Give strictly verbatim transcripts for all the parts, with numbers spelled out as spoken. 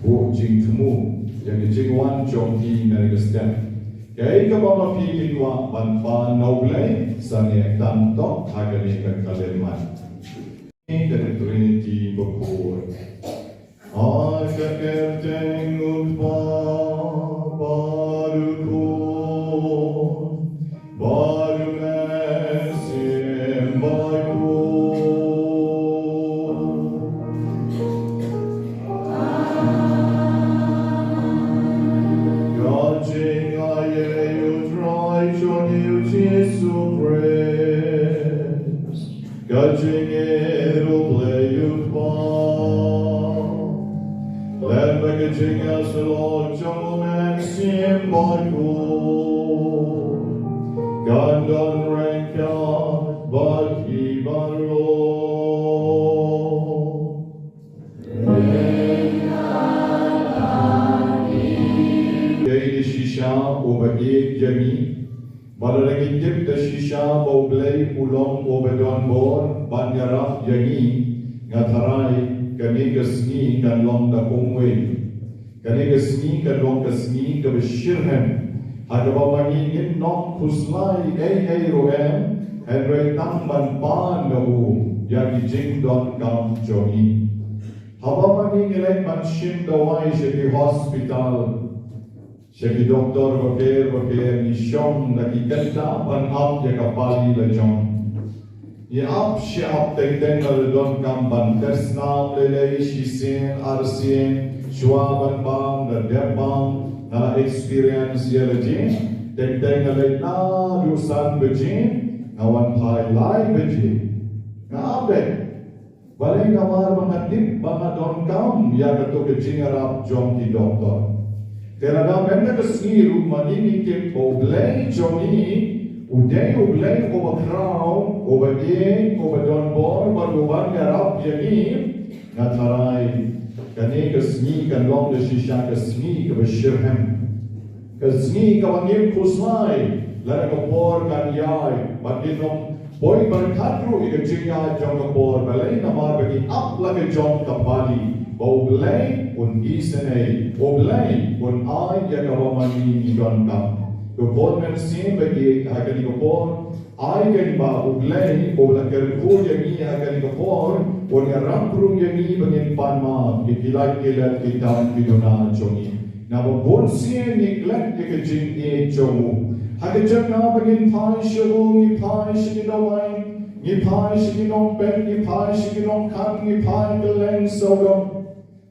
Buh jingthmu ïa ka jingwan jong phi na ka step. Kaei kaba ma phi phi kwah ban pan na U Blei, sa ngin ïa tang tok ha kane ka khyllipmat. Ka Trinity bakhuid. Ha ka kyrteng U Kpa bad U Khun bad U Mynsiem Bakhuid. Ka jingaiei U Trai jong ngi U Jisu Khrist. Ka jingïeit U Blei U Kpa, lem bad ka jingïasyllok jong U Mynsiem Bakhuid, kan don ryngkat bad phi baroh. Kaei shisha uba ïeit ïa ngi, ba lada ngi tip da shisha ba U Blei u long uba don bor ban ïarap ïa ngi, nga tharai kane ka sngi kan long da kumwei. Kane ka sngi kan long ka sngi kaba shitrhem, ha kaba ma ngi ngin ym khuslai ei ei ruh em, hynrei tang ban pan na u ïa ki jingdonkam jong ngi. Haba ma ngi ngi leit ban shim dawai sha ki hospital, sha ki doktor bapher bapher, ngi shong da ki kynta ban ap ïa ka pali la jong. Ngi ap shi ap teng teng lada donkam ban test snam lei lei, shisien arsien, shuwa ban bam, da dep bam, nga la experience ïa la jong. Teng teng nga leit naduh san baje, nga wan phai lai baje. Nga ap beit. Balei? Namar ba nga tip ba nga donkam ïa kato ka jingïarap jong ki doktor. Te lada mynta ka sngi ruh ma ngi ngi tip ba U Blei jong ngi u dei U Blei uba khraw, uba ïeit, uba don bor bad uban ïarap ïa ngi, nga tharai kane ka sngi kan long da shisha ka sngi kaba shitrhem. Ka sngi kaba ngim khuslai lada ka por kan ïaid bad ngin ym poi pyrkhat ruh ïa ka jingïaid jong ka por. Balei? Namar ba ngi ap la ka jong ka pali ba U Blei un isynei, U Blei un ai ïa kaba ma ngi ngi donkam. Ka Khun Mynsiem Baieit ha kane ka por, ai kein ba U Blei uba la kyrkhu ïa ngi ha kane ka por un ïarap ruh ïa ngi ba ngin pan map ïa ki lait ki let, ki tam ki duna jong ngi. Naba bun sien ngi klet ïa ka jingïeit jong u. Ha ka jaka ba ngin phai sha u, ngi phai sha ki dawai, ngi phai sha ki nongpeit, ngi phai sha ki nongkhan, ngi phai kylleng sawdong.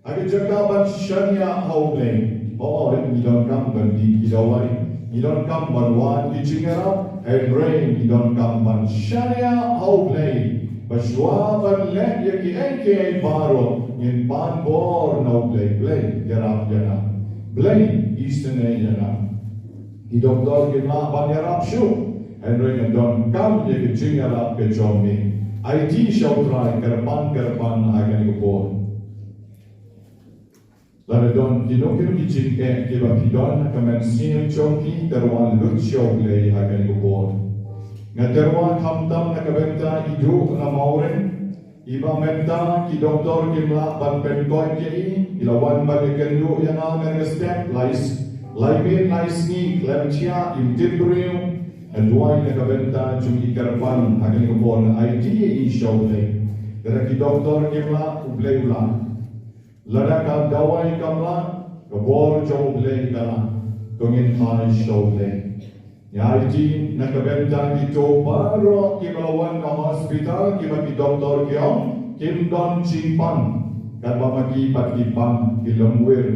Ha ka jaka ban shaniah ha U Blei, hooid ngi donkam ban dih ki dawai, ngi donkam ban wad ki jingïarap, hynrei ngi donkam ban shaniah ha U Blei. Ba shuwa ban leh ïa kiei kiei baroh ngin pan bor na U Blei. Blei ïarap ïa nga, Blei isynei ïa nga. Ki doktor kim lah ban ïarap shuh, hynrei nga donkam ïa ka jingïarap ka jong me. Aiti sha U Trai kyrpang kyrpang ha kane ka por. Lada don kino kino ki jingeh kiba phi don ha ka mynsiem jong phi, tyrwa lut sha U Blei ha kane ka por. Nga tyrwa khamtam na ka bynta i Duh na Mawrem, iba mynta ki doktor kim lah ban pynkoit ïa i, Ki la wan ban ïakynduh ïa nga man ka step, lai s-, lai miet lai sngi khlem thiah im tip briew. Nga duwai na ka bynta jong ki kyrpang ha kane ka por, nga aiti ïa i sha U Blei. Lada ki doktor kim lah, U Blei u lah. Lada ka dawai kam lah, ka bor jong U Blei ka lah. Ko ngin phai sha U Blei. Nga aiti na ka bynta kito baroh kiba la wan na hospital, kiba ki doktor ki ong kim don jingpang, katba ma ki pat ki pang, ki longwir,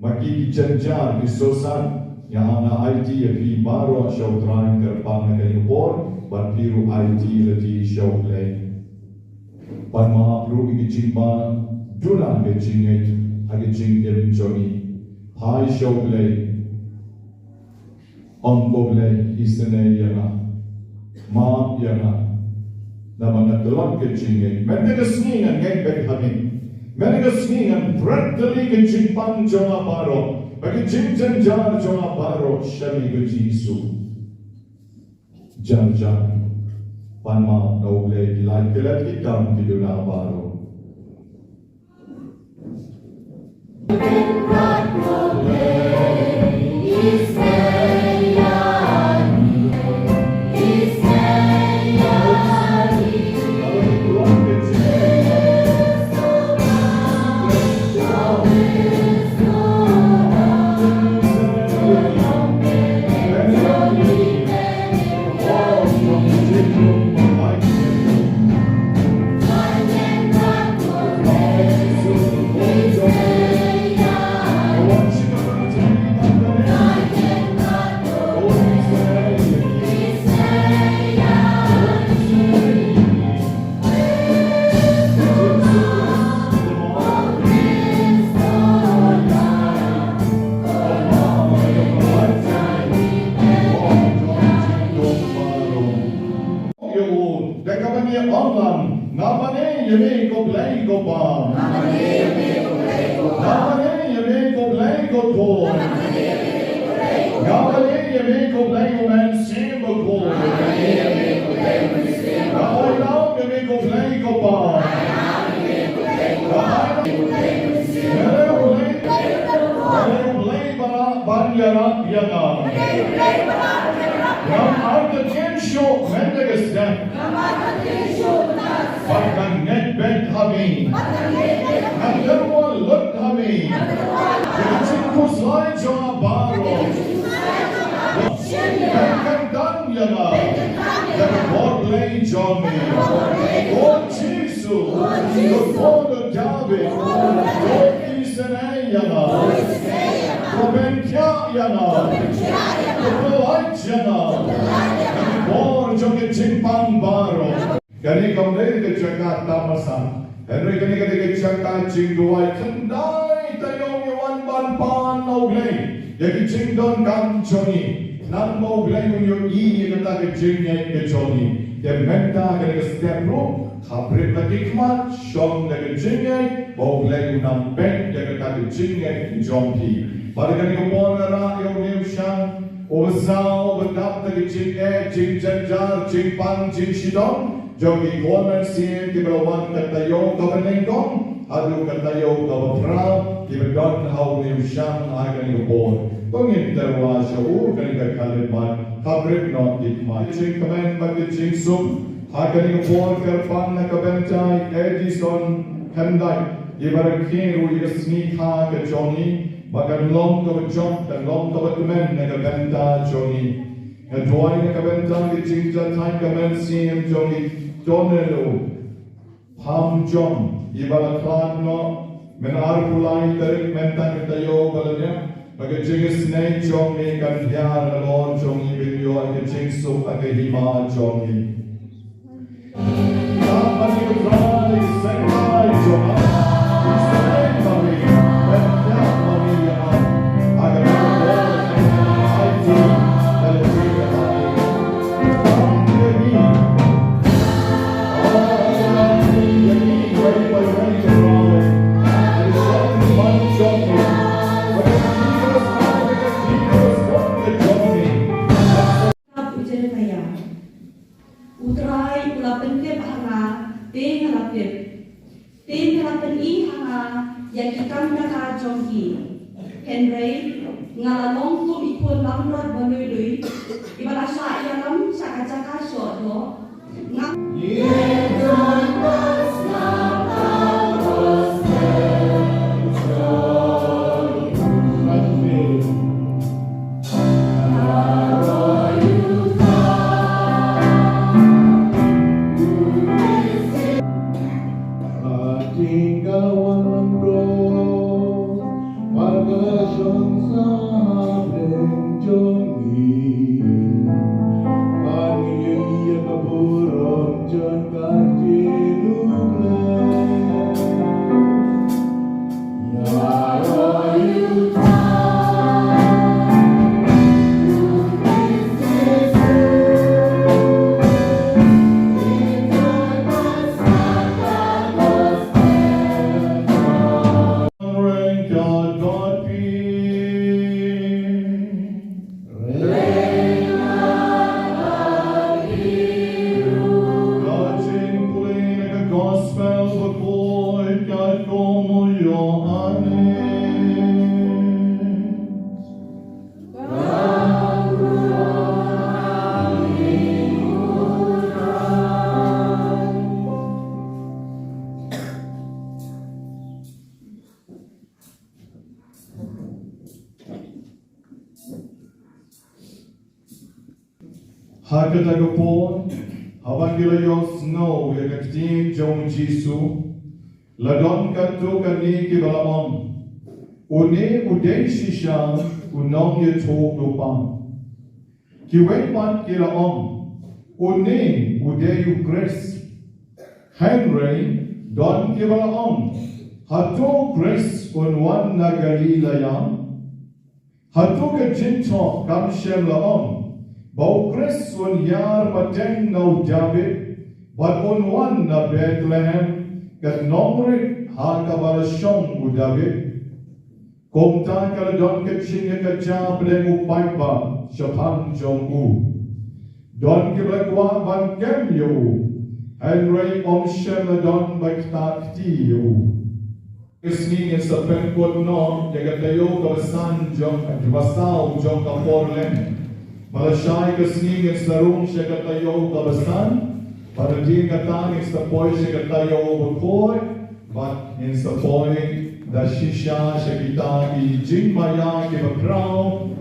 ma ki ki jynjar, ki sosat. Nga, nga aiti ïa phi baroh sha U Trai, kyrpang na kane ka por, bad phi ruh aiti lade sha U Blei. Pan map ruh ïa ki jingbaduna, ki jingngeit ha ki jingim jong ngi. Phai sha U Blei. Ong ko Blei, isynei ïa nga. Map ïa nga. Namar nga tlot ka jingngeit. Mynta ka sngi ngan ngeit beit ha me. Mynta ka sngi ngan phriang tylli ka jingpang jong nga baroh, bad ka jingjynjar jong nga baroh sha me, ko Jisu. Jar jar. Pan map na U Blei, ki lait ki let, ki kam ki duna baroh. Ïa u, da kaba ngi ong lang, nga mane ïa me ko Blei ko Pa. Nga mane ïa me ko Blei ko Khun. Nga mane ïa me ko Blei U Mynsiem Bakhuid. Nga ai lad ïa me ko Blei ko Pa. Nga ai lad ïa me ko Blei U Mynsiem Bakhuid. Balei U Blei ba la ban ïarap ïa nga? Ngam artatien shuh mynta ka step. Bad ngan ngeit beit ha me. Ngan tyrwa lut ha me. Ïa ka jingkhuslai jong nga baroh. Pynkyntang ïa nga da ka bor Blei jong me. Ko Jisu, ko Khun u Dabid, to isynei ïa nga. To pynkhiah ïa nga. To pynlait ïa nga na ka bor jong ka jingpang baroh. Kane kam dei ka jaka tamasa, hynrei kane ka dei ka jaka jingduwai. Khyndai taïew ngi wan ban pan na U Blei ïa ki jingdonkam jong ngi. Nang ba U Blei un ïohi ïa kata ka jingngeit ka jong ngi. Te mynta kane ka step ruh, khaprit la ki khmat, shong da ka jingngeit ba U Blei un nang peit ïa kata ka jingngeit jong phi. Bad ha kane ka por nga rah ïa une u shang, uba saw, uba dap da ka jingeh, jingjynjar, jingpang, jingshitom jong ki khun mynsiem kiba la wan ka taïew kaba nyngkong haduh ka taïew kaba phra, kiba don ha une u shang ha kane ka por. To ngin tyrwa sha u, kane ka khyllipmat, khaprit noh ki khmat. Jingkmen bad ki jingsuk ha kane ka por, kyrpang na ka bynta i Edison Khyndai, iba rakhe ruh ïa ka sngi kha ka jong ngi, ba kan long kaba jop, kan long kaba kmen na ka bynta jong ngi. Nga duwai na ka bynta ka jingjathait ka mynsiem jong i Tonelo Pamjong, iba la khlad noh mynta arphew lai tarik mynta ka taïew ba la ñiah, ba ka jingisynei jong me kan hiar halor jong ngi, ban ïoh ka jingsuk ha ka hima jong ngi. Jeremiah. Hynrei nga la long kum i khun langbrot ba lui lui, iba la shah ïalam sha ka jaka shoh doh. Nga Ha kata ka por, haba ki la ïohsngew ïa ka ktien jong u Jisu, la don katto katne kiba la ong, "Une u dei shisha u nongïathuhlypa." Kiwei pat ki la ong, "Une u dei u Khrist." Hynrei don kiba la ong, "Hato u Khrist un wan na Galilaia? Hato ka jingthoh kam shym la ong ba u Khrist un ïar pateng na u Dabid, bad un wan na Bethlehem, ka nongrit ha kaba la shong u Dabid?" Kumta ka la don ka jingïakajia pdeng u paidbah shaphang jong u. Don kiba la kwah ban kem ïa u, hynrei ym shym la don ba ktah kti ïa u. Ka sngi ngin sa pynkut noh ïa ka taïew kaba san jong, kaba saw jong ka por Lent. Ba lashai ka sngi ngin sa rung sha ka taïew kaba san, bad hadien kata ngin sa poi sha ka taïew bakhuid, bad ngin sa poi da shisha sha kita ki jingmaïa kiba khraw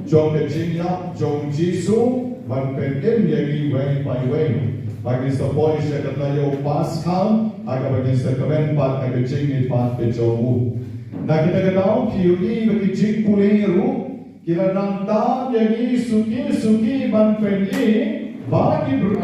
jong ka jingïap jong u Jisu, ban pynim ïa ngi iwei pa iwei. Bad ngin sa poi sha ka taïew Paskha, ha kaba ngin sa kmen pat ha ka jingmihpat ka jong u. Na kata ka daw, ki ïohi ba ki jingpule ruh ki la nang tam ïa ngi suki suki ban pyni ba ki briew.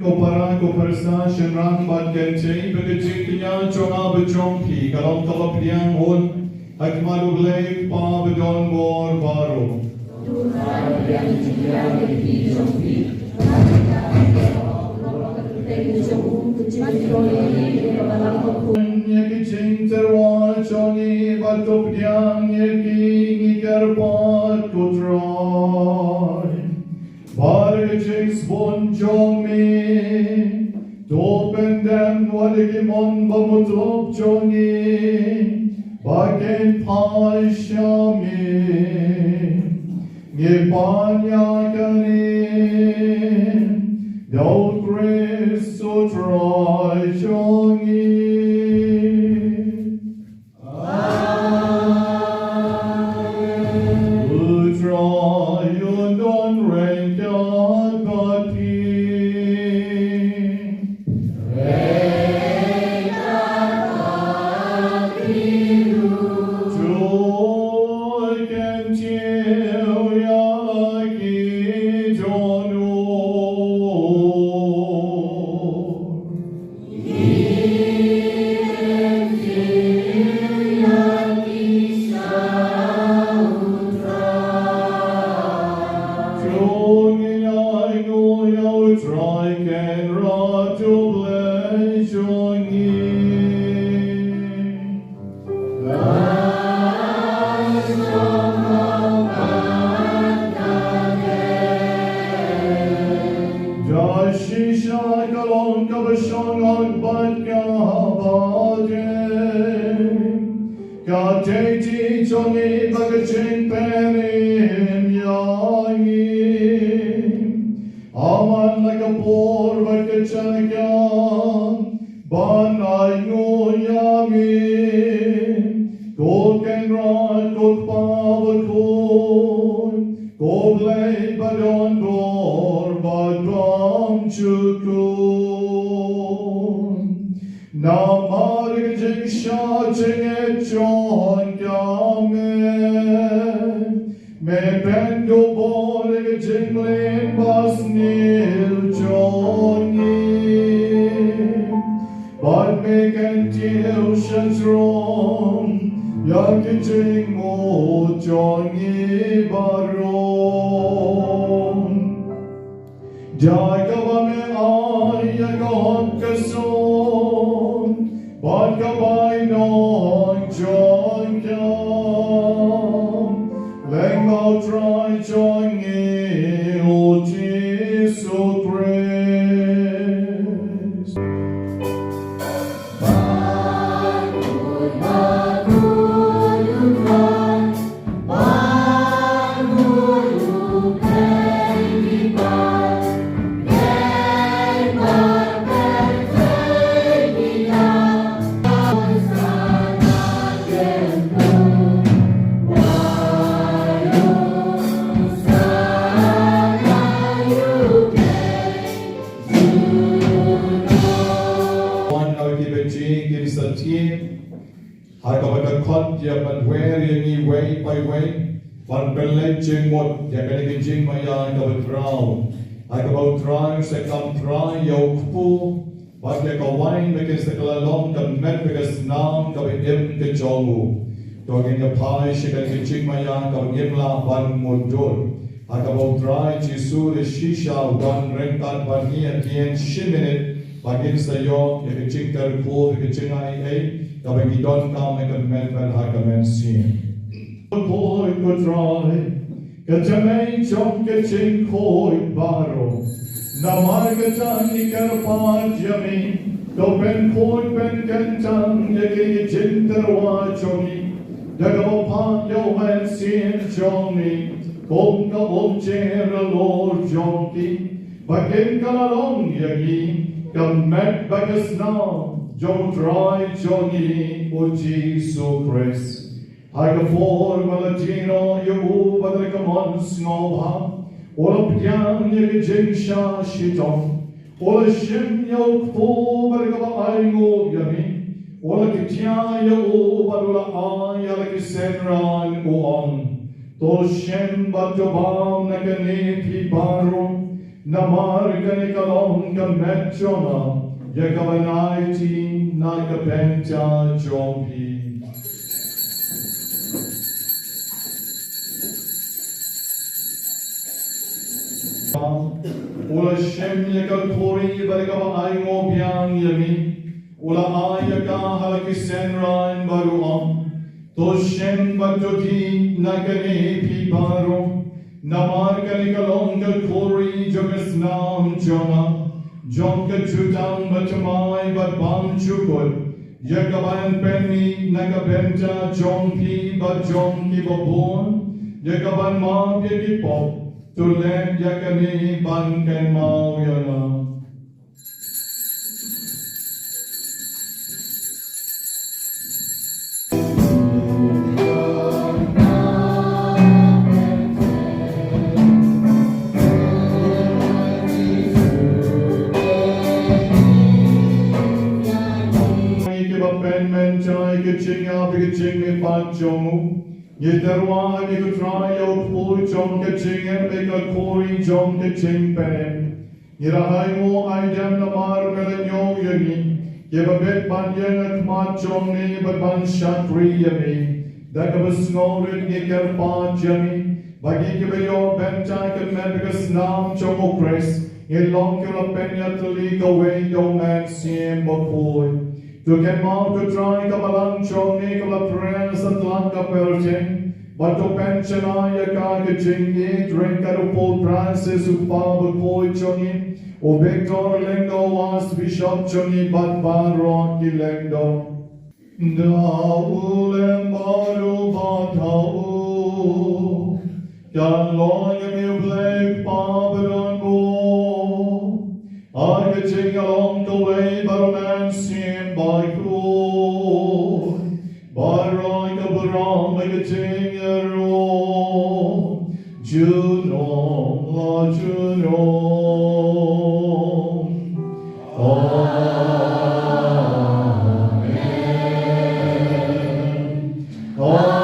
Ko para, ko pyrsa, shynrang bad kynthei, ba ka jingkñia jong nga bad jong phi ka long kaba pdiang hun ha khmat U Blei Kpa badonbor baroh. Ïa ki jingtyrwa jong ngi bad to pdiang ïa ki, ngi kyrpad, ko Trai, ba da ka jingsbun jong me to pyndem wat ïa ki mon ba mutlob jong ngi ba kin phai sha me. Ngi pan ïa kane da U Khrist U Trai jong ngi. Amen. U Trai un don ryngkat bad phi. Ka teidie jong ngi bad ka jingpynim ïa ngi. Aman la ka por bad ka jingkyrpad ban ainguh ïa me, ko Kynrad, ko Kpa bakhuid, ko Blei ba don bor bad bymjukut. Namar ka jingshah jingeh jong ka met, me pynduh bor ïa ka jingmlien basniew jong ngi. Bad me kyntiew sha jrong ïa ka jingmut jong ngi baroh. Da kaba me ai ïa ka hok ka suk bad ka bainong jong ka. Lyngba U Trai jong ngi U Jisu Khrist. Wan, O ki bynta, kin sa thied ha kaba dkhot ïa ban wer ïa ngi wei pa wei ban pynleit jingmut ïa kane ka jingmaïa kaba khraw. Ha kaba U Trai u sa kam trai ïa u kpu bad ïa ka wain ba kin sa kylla long ka met bad ka snam kaba im ka jong u. To ngin ïa phai sha kane ka jingmaïa kaba ngim lah ban mutdur. Ha kaba U Trai Jisu da shisha u don ryngkat bad ngi hadien shi minit, ba ngin sa ïoh ïa ka jingkyrkhu, ïa ka jingaiei kaba ngi donkam ha ka met bad ha ka mynsiem. Ko Trai, ko Trai, ka tymmen jong ka jingkhuid baroh. Namar kata ngi kyrpad ïa me, to pynkhuid pynkyntang ïa kine ki jingtyrwa jong ngi da kaba phah ïa u Mynsiem jong me kum ka umjer halor jong ki, ba kin kylla long ïa ngi ka met bad ka snam jong U Trai jong ngi U Jisu Khrist. Ha ka por ba la die noh ïa u bad da ka mon sngewbha u la pdiang ïa ka jingshah shitom, u la shim ïa u kpu bad da kaba ainguh ïa me, u la ktiah ïa u bad u la ai ïa la ki synran, u ong: To shem bad to bam na kane phi baroh, namar kane ka long ka met jong nga, ïa kaba ngi aiti na ka bynta jong phi. U la shim ïa ka khuri bad da kaba ainguh biang ïa me, u la ai ïa ka ha la ki synran bad u ong: To shem bad to dih na kane phi baroh, namar kane ka long ka khuri jong ka snam jong nga, jong ka jutang bathymmai bad bymjukut, ïa kaban pynmih na ka bynta jong phi bad jong kiba bun, ïa kaban map ïa ki pop. To leh ïa kane ban kynmaw ïa nga. Ngi kiba pynmynta ïa ka jingïap bad ka jingmihpat jong u, ngi tyrwa ha me ko Trai ïa u kpu jong ka jingim bad ka khuri jong ka jingpynim. Ngi la ainguh aidem namar me la ñiew ïa ngi, ïa ba bit ban ïeng ha khmat jong me bad ban shakri ïa me. Da kaba sngewrit ngi kyrpad ïa me, ba ngi kiba ïoh bynta ka met bad ka snam jong u Khrist, ngin long kiba la pynïatylli kawei da u Mynsiem Bakhuid. To kynmaw ko Trai ka balang jong me kaba la pyrshah satlak ka pyrthei, bad to pynshai ïa ka ha ka jingïeit ryngkat u Pope Francis u Kpa Bakhuid jong ngi, u Victor lyngdoh u Archbishop jong ngi bad baroh ki lyngdoh. Da u lem Ngi Blei Kpa ba don bor, ha ka jingïalong kawei bad U Mynsiem Bakhuid, baroh ki burom bad ka jingïaroh junom la junom. Amen. Amen. Amen.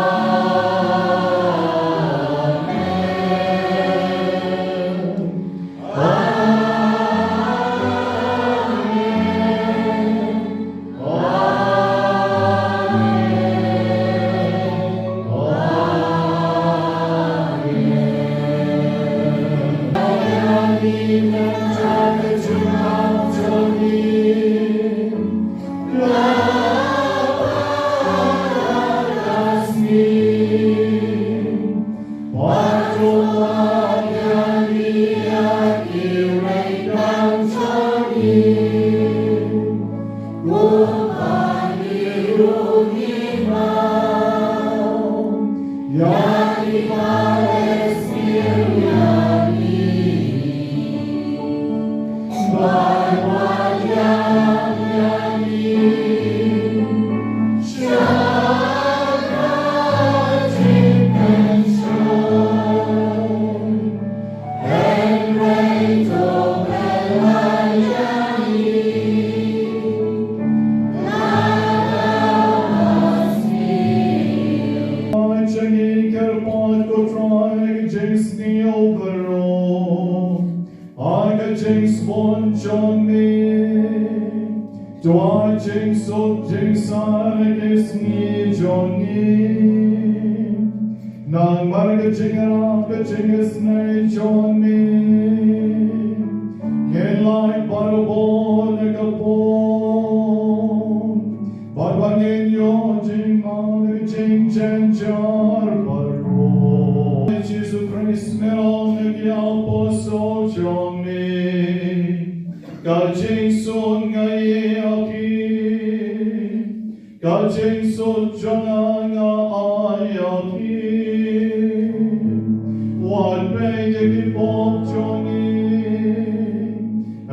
Ai jingkyrpad ko Trai, jingsniew baroh, ai ka jingsbun jong me, to ai jingsuk jingsaid ki sngi jong ngi. Namar ka jingïarap ka jingisynei jong me, ngin lait barabor na ka pop, bad ba ngin ïoh jingma na ka jingjynjar baroh. Jisu Khrist, me la ong ha ki apostol jong me, ka jingsuk nga ai ïa phi, ka jingsuk jong nga nga ai ïa phi. Wat peit ïa ki pop jong ngi,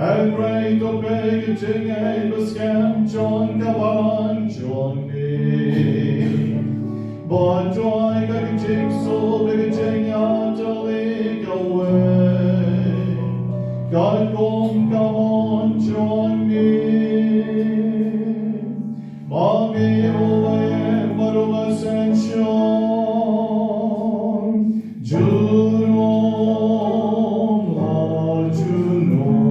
hynrei to peit ïa ka jingïeit bad skhem jong ka balang jong me. Bad to ai ka jingsuk bad ka jingïatylli kawei, katkum ka mon jong me. Ma me u la ïeng bad u la synshar junom la junom.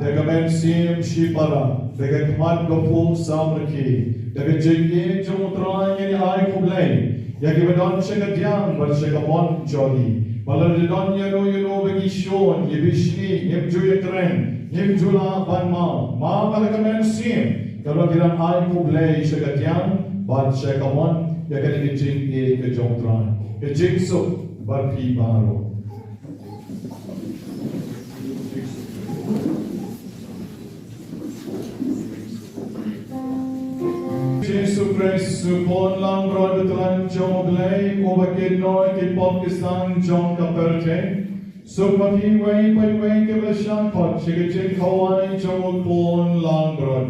Da ka mynsiem shipara, da ka khmat ka phuh samrkhie, da ka jingïeit jong U Trai ngin ïa ai khublei ïa kiba don sha ka diang bad sha ka mon jong ngi. Ba lada don ïano ïano ba ngi shon, ngi bishni, ngim ju ïakren, ngim ju lah ban map, map da ka mynsiem, kaba ngi dang ai khublei sha ka diang bad sha ka mon ïa kane ka jingïeit ka jong U Trai. Ka jingsuk bad phi baroh. Jisu Khrist, u khun langbrot ba tlang jong U Blei, uba kynnoh ïa ki pop ki san jong ka pyrthei. Suk ma phi iwei pa iwei kiba la shah khot sha ka jingkhawai jong u khun langbrot.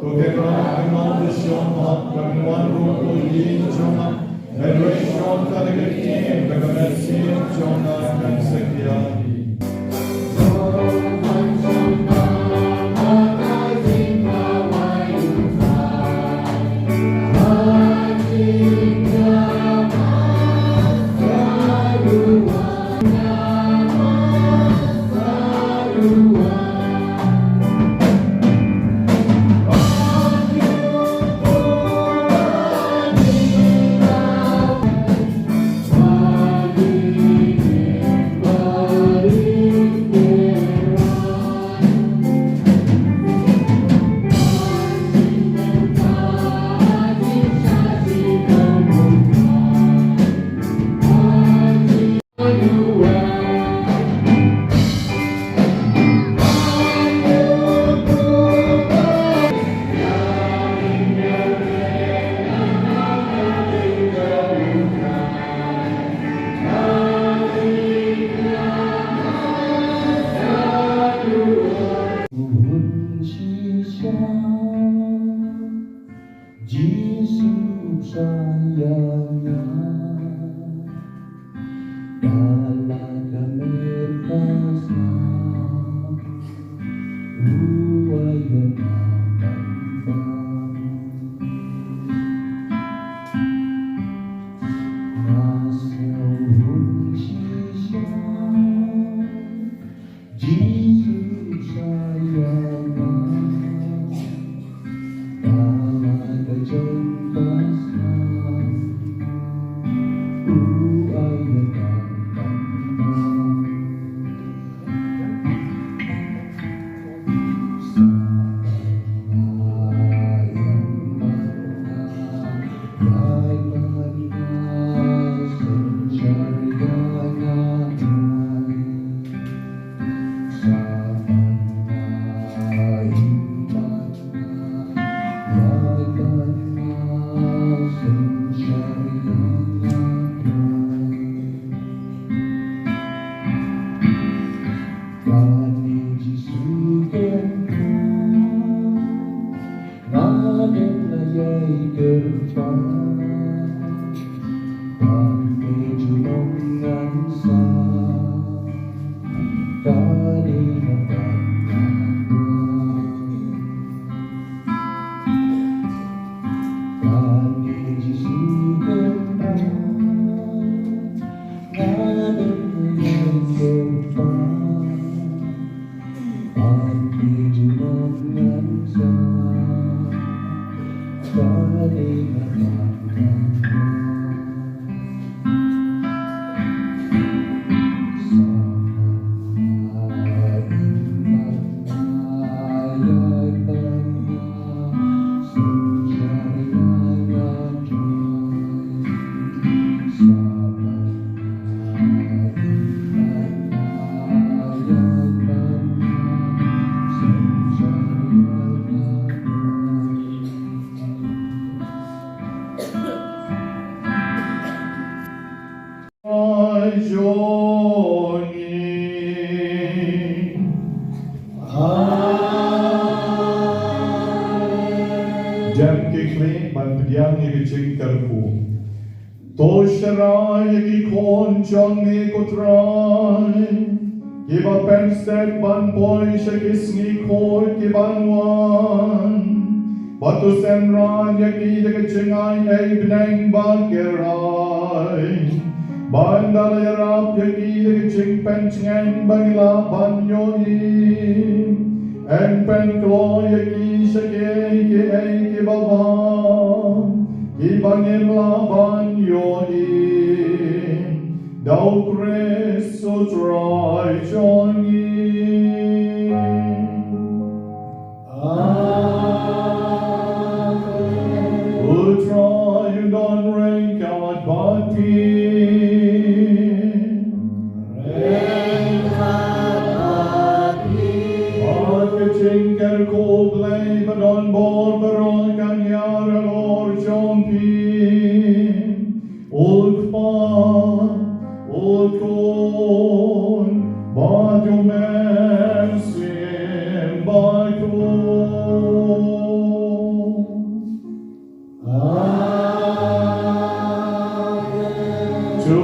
Ko Kynrad, kynmaw ba shong hok, ba kynwan ruh ïa u ïing jong nga. Hynrei shong ka da ka ktien, ba ka mynsiem jong nga kan satia ïa phi. Sayang nga, da la ka met ka snam, u ai ïa nga ban bam. Nga sngew hun shisha, Jisu sayang nga, da la ka jong ka snam, u ai ïa nga ban bam. Sa ban nga, ïa ban nga, ïa ban nga, synshar ïa nga Trai. Sa ban nga, ïa ban nga, ïa ban nga, synshar ïa nga Trai. Kane Jisu kynrad, nga dang ïai kyrpad, ban peit junom ngan sa, kane nga pan ngan wan. Kane Jisu kynrad, nga dang ïai kyrpad, ban peit junom ngan sa, kane nga pan ngan wan. Sa ban nga, ïa ban nga, ïa ban nga, synshar ïa nga Trai. Sa ban nga, ïa ban nga, ïa ban nga, synshar ïa nga Trai. Ai jong ngi. Amen. Dep ki khlieh ban pdiang ïa ka jingkyrkhu. To shah ïa ki khun jong ngi ko Trai, kiba pynstet ban poi sha ki sngi khuid kiban wan. Bad to synran ïa ki da ka jingai ei bneng ba ki rai. Bad to ïarap ïa ki da ka jingpyntngen ba ngi lah ban ïohi. Yn pynkloi ïa ki sha kiei kiei kiba bha, kiba ngim lah ban ïohi. Da u Khrist u Trai jong ngi. Amen. U Trai un don ryngkat bad phi. Ryngkat bad phi. Bad ka jingkyrkhu Blei ba don bor baroh kan ïar halor jong phi. U Kpa, u Khun, bad u Mynsiem Bakhuid. Amen. To